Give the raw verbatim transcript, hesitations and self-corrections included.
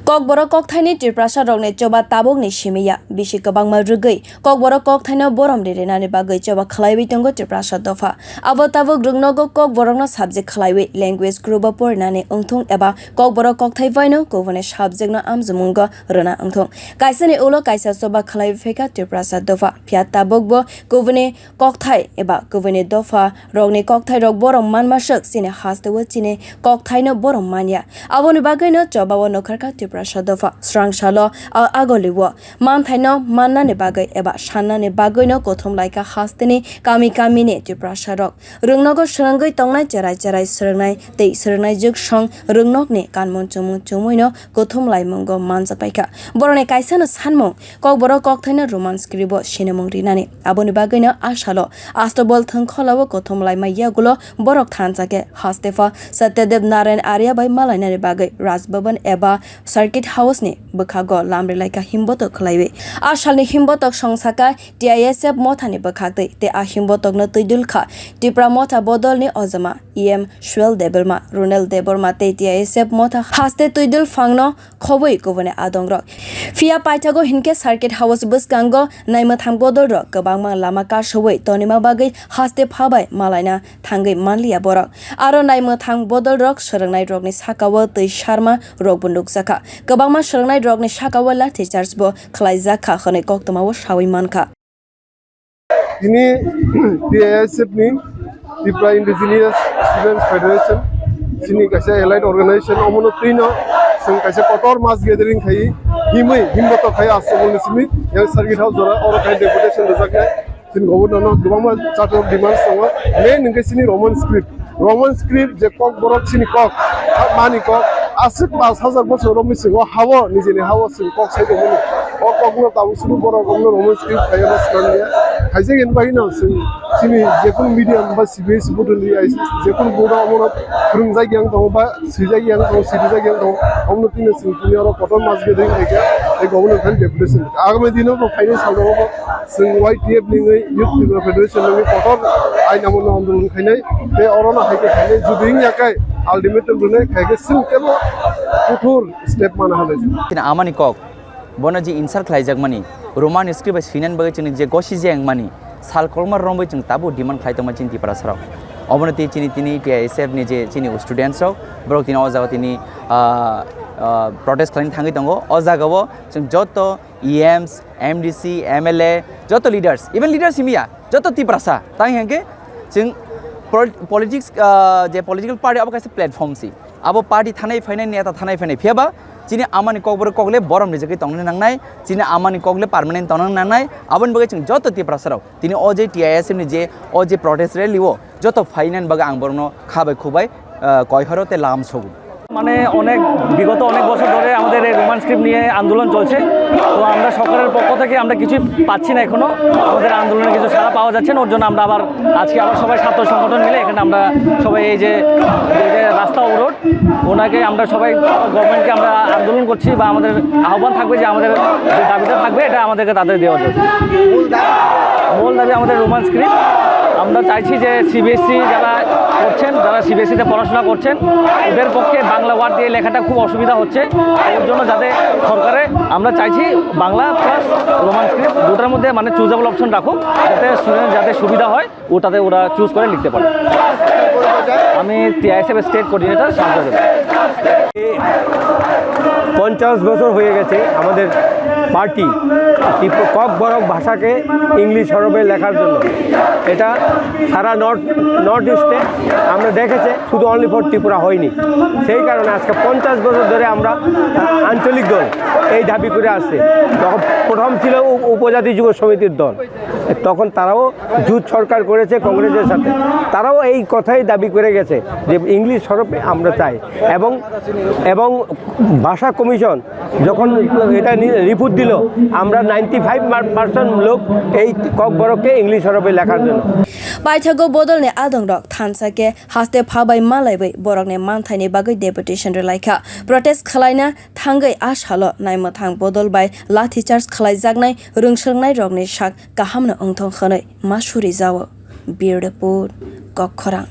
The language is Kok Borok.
Kokborok kokthaini Tiprasa rokni choba tabukni simi ya, bisi kwbangma rwgwi Kokborok kokthaino borom ri rinani bagwi choba khlaiwi tongo Tiprasa dopha. Abo tabuk rwngnogo Kokborokno subject khlaiwi language group o porinani wngthung eba Kokborok kokthai baino kubuni subject no amjumungo rwna wngthung. Kaisani ulo kaisa choba khlaiwi phaikha Tiprasa dopha, phiya tabukbo kubuni kokthai eba kubuni dopha rokni kokthai rok borom manma swk chini hasteo chini kokthaino borom manya. Aboni bagwino chobao nukharkha Tiprasa dopha. Srang salo a-, agolio manthaino mannani bagwi eba sannani bagwino kuthum laikha hasteni kami kamini Tiprasa rok. Rwngnogo swrwngwi tongnai cherai cherai swrwngnai tei swrwngnai jwksong rwngnokni kanmung chumung chumwino kuthum laimungo manjapaikha. Borokni kaisano sanmung, Kokborok kokthaino Roman script o sinimung rinani. Aboni bagwino a salo Astobol thwngkholao kuthum laima yagulo borok thansa khe hastepha Satyadev Narayan Arya bai malainani bagwi Raj Bhavan eba Circuit House ni bwkhago lamri laikha himbotok khlaiwi. A salni himbotok song saka T I S F mothani bwkhaktwi tei a himbotokno twidul kha Tipra motha bodolni ojama E M Suel Debbarma, Runel Debbarma tei T I S F motha haste twidul phangno khobwi kubuni adongrok. Phiya paithago hinkhe Circuit House bwskango naimwthang bodolrok kwbangma lama kasubwi tonima bagwi haste phabai malaina thangwi manliya borok. Aro naimwthang bodolrok swrwngnairokni sakao twi sarma rokbo nukjakha. Kwbangma swrwngnairokni sakao lathi charge bo khlaijakha hwnwi koktwmao sawi mankha. Tini T I S F ni, Tripura Indigenous Students Federation, chini kaisa allied organization, omono twino chwng kaisa kotor mass gathering khai, himwi, himbotok khai Astobol ni simi, yang Circuit House jora, oro khai deputation rwjaknai. Chini governor no kwbangma chatwk demands tongo, main hwnkhe chini Roman script. Roman script je Kokborok chini kok, mani kok, aswk pash hajar bochor romwi chwng o hao, nijeni hao chwng kok sai tongmani. O kokno tabuk suru borok romno Roman script khaiyano swnamya. Khaijak hwnba hino chwng chini jekunu medium ba C B S E bodol ri, jekunu board o omono phwrwngjak yang tongo ba swijak yang tongo, sirijak yang tongo, omono tini chwng tini oro kotor mass gathering khaikha, tei governor khan deputation. Agami dino bo phainai salrok bo chwng Y T F ni wngwi Youth Tripura Federation ni wngwi kotor ain amolno andolon khainai, tei orono hai khe khainai, jodi wngya khe ultimatum rwnai, khai khe chwng teibo kuthur step mana hinwi. Chini amani kok, bono je insult khlaijakmani, Roman script bai swinani bagwi chini je gosi je wngmani, sal kolma romwi chwng tabuk demand khlai tongma chini Tiprasarok. Obono tei chini tini T I S F ni je chini students rok, borok tini o jaga tini, ah, ah, protest khlaina thangwi tongo. O jaga o chwng joto E Ms, M D C, M L A, joto leaders, even leaders himya, joto Tiprasa, tang hingke chwng pol-, politics, ah, je political party abo kaisa platform si. Abo party thanai phainai, neta thanai phainai. Phiyaba chini amani kokborok kokle borom rijagwi tongna nangnai, chini amani kokle permanent tongna nangnai. Aboni bagwi chwng joto Tiprasarok tini o je T I S F ni je o je protest rally o joto phainani bagwi ang borokno kha bai khu bai, ah, koi horo tei lam sogo. মানে অনেক, বিগত অনেক বছর ধরে আমাদের এই Roman script নিয়ে আন্দোলন চলছে। তো আমরা সরকারের পক্ষ থেকে আমরা কিছুই পাচ্ছি না এখনো, আমাদের আন্দোলনে কিছু সাড়া পাওয়া যাচ্ছে না। ওর জন্য আমরা আবার আজকে আবার সবাই ছাত্র সংগঠন মিলে এখানে আমরা সবাই এই যে, এই যে রাস্তা অবরোধ, ওনাকে আমরা সবাই, গভর্নমেন্টকে আমরা আন্দোলন করছি বা আমাদের আহ্বান থাকবে যে আমাদের যে দাবিটা থাকবে এটা আমাদেরকে তাদের দেওয়া যাবে। মূল দাবি আমাদের রোমান স্ক্রিপ্ট। আমরা চাইছি যে সিবিএসই যারা করছেন, যারা সিবিএসইতে পড়াশোনা করছেন, ওদের পক্ষে বাংলা ওয়ার্ড দিয়ে লেখাটা খুব অসুবিধা হচ্ছে। ওর জন্য যাতে সরকারে আমরা চাইছি বাংলা প্লাস রোমান স্ক্রিপ্ট দুটার মধ্যে মানে চুজেবল অপশন রাখুক, যাতে স্টুডেন্ট যাতে সুবিধা হয়। ওটাতে ওরা চুজ করে লিখতে পারে। আমি টিআইএসএফ স্টেট কোঅর্ডিনেটর শান্ত দেব। পঞ্চাশ বছর হয়ে গেছে আমাদের পার্টি ত্রিপ-, ককবরক ভাষাকে ইংলিশ হরফে লেখার জন্য। এটা সারা নর্থ, নর্থ ইস্টে আমরা দেখেছে, শুধু অনলি ফর ত্রিপুরা হয়নি। সেই কারণে আজকে পঞ্চাশ বছর ধরে আমরা, আহ, আঞ্চলিক দল এই দাবি করে আসছে। যখন প্রথম ছিল উপ-, উপজাতি যুব সমিতির দল, তখন তারাও জোট সরকার করেছে কংগ্রেসের সাথে, তারাও এই কথাই দাবি করে গেছে যে ইংলিশ হরফে আমরা চাই। এবং, এবং ভাষা কমিশন যখন এটা নি-, রিপোর্ট দিল, আমরা নাইনটি ফাইভ পার্সেন্ট লোক এই ককবরককে ইংলিশ হরফে লেখার জন্য। Paithago bodolni adongrok thansa khe haste phabai malaiwi borokni manthaini bagwi deputation rwlaikha. Protest khwlaina thangwi a salo naimwthang bodol bai lathi charge khwlaijaknai rwngswrwngnairokni sak kahamno wngthong hwnwi ma surijao. Bureau Report, Kokkhorang.